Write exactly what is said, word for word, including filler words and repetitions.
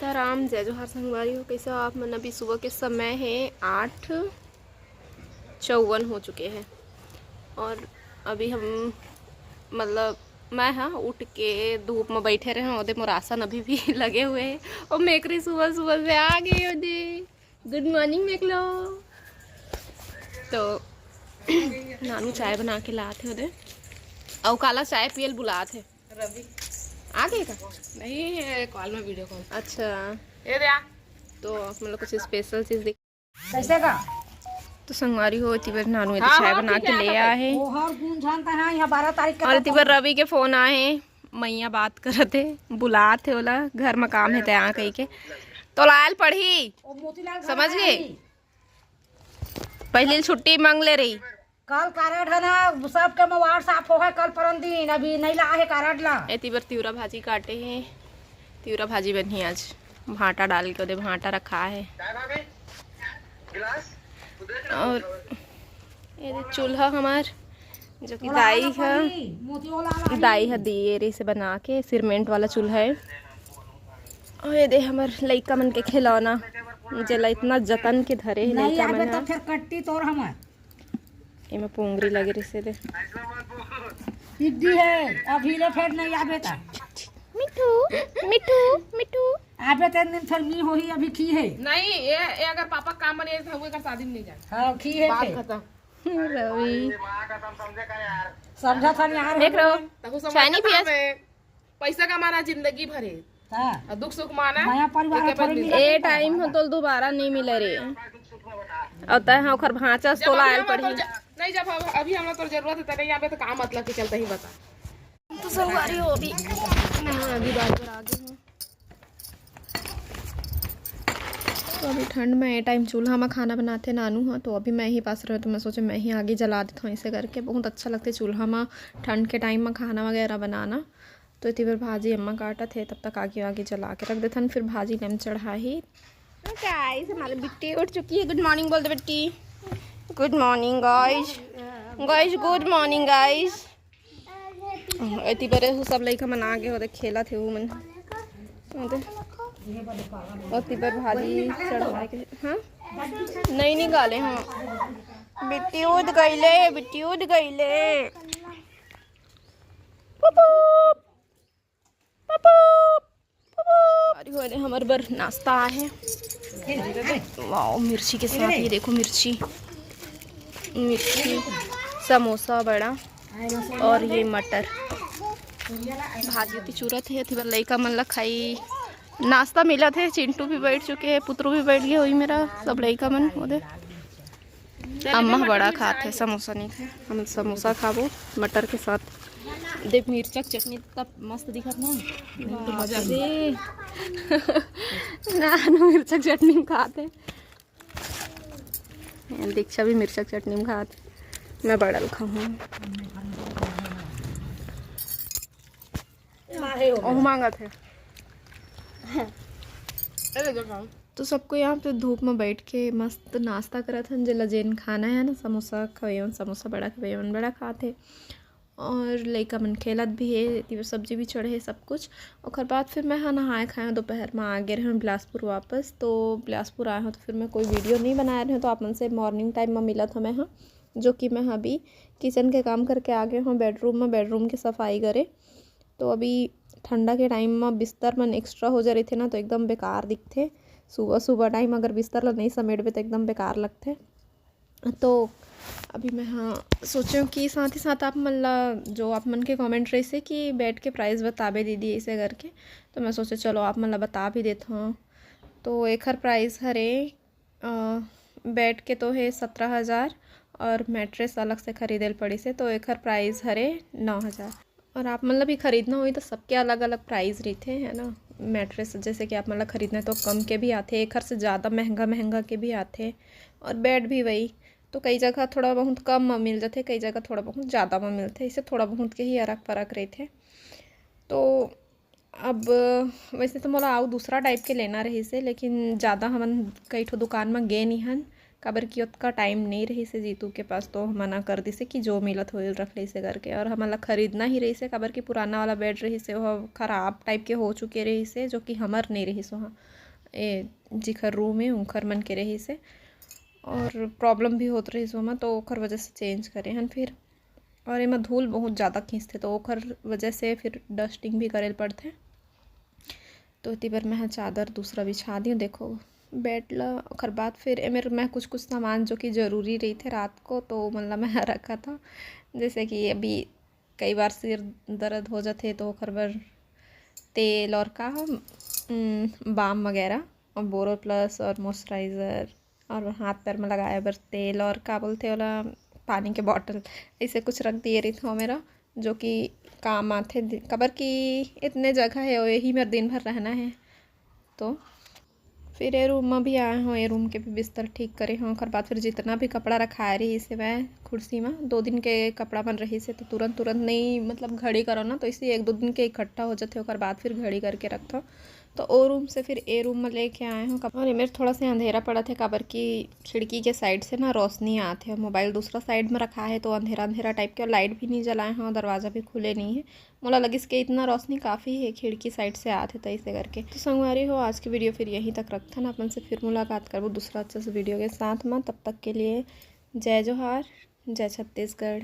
सीताराम, जय जोहार संगवारी हो, कैसे हो आप मन? अभी सुबह के समय है आठ चौवन हो चुके हैं और अभी हम, मतलब, मैं, हाँ, उठ के धूप में बैठे रहे हैं, ओदे मोर आसन अभी भी लगे हुए हैं और मेकरी सुबह सुबह से आ गई हो जी। गुड मॉर्निंग मेकलो। तो नानू चाय बना के लात है ओदे, अउ काला चाय पियल बुलात है। रवि आ गए का? नहीं है कॉल में, वीडियो कॉल। अच्छा, ये दे आ। तो आप मतलब कुछ स्पेशल चीज देख। कैसे का? तो संगवारी हो, एती बर नानू एती हाँ, चाय हाँ, बना ठीक के है, ले आप आए हैं। ओहर गुंजान का है, यहाँ बारह तारीख का और एती बर रवि के फोन आए हैं, मैया बात करत है, बुलात है, ओला घर में काम है, ते आ कही के तो लायल पढ़ी। ओ मोतीलाल घर समझ में गए? आई। पहले छुट्टी मांग ले रही। कल कारड है ना, सबके मोबाइल साफ हो है कल परन दिन, अभी नहीं ला है कारड ला। एती बर तिवरा भाजी काटे हैं, तिवरा भाजी बनही आज, भाटा डाल के ओदे भाटा रखा है। और ये दे चूल्हा हमार, जो कि थोड़ा दाई वाला है, पानी, मोती वाला वाला दाई है दिए रे से बना के, सीमेंट वाला चूल्हा है। और ये दे हमर लइका मन के खिलौना, जेला इतना जतन के धरे है नहीं लइका आबे मन तो ह। फिर कट्टी तोर हमर। एमा पोंगरी लगे रहिसे दे। सिद्धि है, अभी ले फिर नहीं आबे ता। मिठू, मिठू, मिठू। आबे तेन दिन फिर मी होही, अभी खी है। नहीं, ये, ये अगर पापा काम बने तो हम एकर शादी में नहीं जाए। हाँ, खी है बात फिर। खत्म। रवि। समझा था नहीं यार। देख रहो, तहु समझ चाय नहीं का पिया? काम है। पैसा कमाना जिंदगी भर है। हाँ। और दुख सुख माना। नया परिवार एके थोड़ी बार मिला ए था। टाइम हो तो दोबारा नहीं मिले रे। और तय हाँ ओखर भांचा जब तोला अभी आयल हम पड़ी। तोर ज-, नहीं, जब हम, अभी हम लोग तोर जरूरत है, तने यहाँ पे तो काम मतलब के चलता ही बता। तो संगवारी हो अभी, मैं अभी बार बार आ गई हूँ। तो अभी ठंड में ए टाइम चूल्हा में खाना बनाते नानू ह, तो अभी मैं ही पास रहे, तो मैं सोचे मैं ही आगे जला देता हूँ। ऐसे करके बहुत अच्छा लगता है चूल्हा में ठंड के टाइम में खाना वगैरह बनाना। तो एती बर भाजी अम्मा काटत हे, तब तक आगे आगे जला के रख देथन, फिर भाजी नम चढ़ाही। गाइस, हमारी बिट्टी उठ चुकी है। गुड मॉर्निंग बोल दे बिट्टी। गुड मॉर्निंग गाइस। गाइस, गुड मॉर्निंग गाइस। एती बरे हो सब लइका मन आगे हो दे खेलत हे, वो मन। वो दे। और तिबर भाजी चढ़ाए के, हाँ? नहीं निकाले, हाँ। बिट्टी उठ गईले, बिट्टी उठ गईले। पुपुप, पुपुप, पुपुप। अरे हो रे, हमर बर नाश्ता आहे। वाओ, मिर्ची के साथ ये देखो, मिर्ची, मिर्ची, समोसा, बड़ा और ये मटर। भाजी उती चुरत हे, एती बर लइका मन ला खाई नाश्ता मिलत हे। चिंटू भी बैठ चुके हैं, पुतरू भी बैठ गए होई मेरा, सब लइका मन ओदे। अम्मा ह बड़ा खात हे, समोसा नहीं खाए। हम समोसा खाबो मटर के साथ। दे मिर्चा के चटनी तब मस्त दिखत ना। बाप रे। ना, ना, मिर्चा के चटनी खात हे। दीक्षा भी मिर्चा के चटनी में खात हे। मैं बड़ा खाऊँ। ओह मांगत हे। तो सबको यहाँ पे धूप में बैठ के मस्त नाश्ता करत हन, जेला जेन खाना है ना, समोसा खवेवन, समोसा बड़ा खवेवन, बड़ा खात हे। और लइका मन खेलत भी हे, एती बर सब्जी भी चढ़े हे, सब कुछ। ओकर बाद फिर मैं हा नहाए खाए हूँ, दोपहर में आ गए रहे हूँ बिलासपुर वापस। तो बिलासपुर आए हूँ तो फिर मैं कोई वीडियो नहीं बनाए रहे हूँ, तो आप मन से मॉर्निंग टाइम में मिलत हूँ मैं हा, जो कि मैं हा अभी किचन के काम करके आ गए हूँ बेडरूम में, बेडरूम के सफाई करे। तो अभी ठंडा के टाइम में बिस्तर मन एक्स्ट्रा हो जा रहिथे ना, तो एकदम बेकार दिखथे। सुबह, सुबह टाइम अगर बिस्तर ला नहीं समेटबे तो एकदम बेकार लगथे। तो अभी मैं, हाँ, सोचे हूँ कि साथ ही साथ आप मन ला, जो आप मन के कमेंट रहिसे कि बेड के प्राइस बताबे दीदी, ऐसे करके, तो मैं सोचे चलो आप मन ला बता भी देत हूँ। तो एखर प्राइस हरे, अ, बेड के तो हे सत्रह हज़ार और मैट्रेस अलग से खरीदे ल पड़िस हे, तो एखर प्राइस हरे नौ हज़ार। और आप मन ला भी खरीदना होही तो सबके अलग-अलग प्राइस रहिथे, है ना। मैट्रेस जैसे कि आप मन ला खरीदना है तो कम के भी आथे, एखर से ज़्यादा महंगा-महंगा के भी आथे। और बेड भी वही, तो कई जगह थोड़ा बहुत कम म मिल जाथे, कई जगह थोड़ा बहुत ज़्यादा म मिलथे, इसे थोड़ा बहुत के ही अरक-परक रहिथे। तो अब वैसे तो मोला अउ दूसरा टाइप के लेना रहिस हे, लेकिन ज़्यादा हमन कई ठो दुकान म गे नी हन, काबर कि ओतका टाइम नइ रहिस हे जीतू के पास, तो मना कर दिस हे कि जो मिलत होही रख लेइस हे करके। और हमन ला खरीदना ही रहिस हे, काबर कि पुराना वाला बेड रहिस हे, ओह खराब टाइप के हो चुके रहिस हे, जो कि हमर नइ रहिस, ओह ए जिखर रूम हे उंखर मन के रहिस हे, और प्रॉब्लम भी होत रहिस ओमा, तो ओखर वजह से चेंज करे हन फिर। और एमा धूल बहुत ज़्यादा खींचथे, तो ओखर वजह से फिर डस्टिंग भी करे ल पड़थे। तो एती बर मैं ह चादर दूसरा बिछा दियों। देखो बेड ला, ओखर बाद फिर एमेर मैं कुछ कुछ सामान जो कि ज़रूरी रहिथे रात को, तो ओमन ला मैं ह रखत हौं। जैसे कि अभी कई बार सिर दर्द हो जाथे, तो ओखर बर तेल और का हम, उम, बाम वगैरह और बोरो प्लस और मॉइस्चराइजर और हाथ पैर में लगाए बर तेल और का बोलथे ओला, पानी के बॉटल, ऐसे कुछ रख दिए रहिथौं मेरा, जो कि काम आथे दि-, काबर कि इतने जगह हे और यही मेर दिन भर रहना हे। तो फिर ए रूम में भी आए हौं, ए रूम के भी बिस्तर ठीक करे हौं। ओकर बाद फिर जितना भी कपड़ा रखाए रहिस हे मैं कुर्सी में, दो दिन के कपड़ा मन रहिस हे, तो तुरंत तुरंत नहीं, मतलब घड़ी करो ना, तो इसलिए एक दो दिन के इकट्ठा हो जाथे, ओकर बाद फिर घड़ी करके रखथौं। तो ओ रूम से फिर ए रूम में लेके आए हौं कप-, और एमेर थोड़ा से अंधेरा पड़त हे, काबर कि खिड़की के साइड से ना रोशनी आत हे, मोबाइल दूसरा साइड में रखा हे, तो अंधेरा अंधेरा टाइप के, और लाइट भी नहीं जलाए हौं, दरवाज़ा भी खुले नहीं हे। मोला लगिस कि इतना रोशनी काफ़ी हे, खिड़की साइड से आत हे, तइसे करके। तो संगवारी हो, आज की वीडियो फिर यहीं तक रखथन, अपन से फिर मुलाकात करबो दूसरा अच्छा से वीडियो के साथ में। तब तक के लिए जय जोहार, जय छत्तीसगढ़।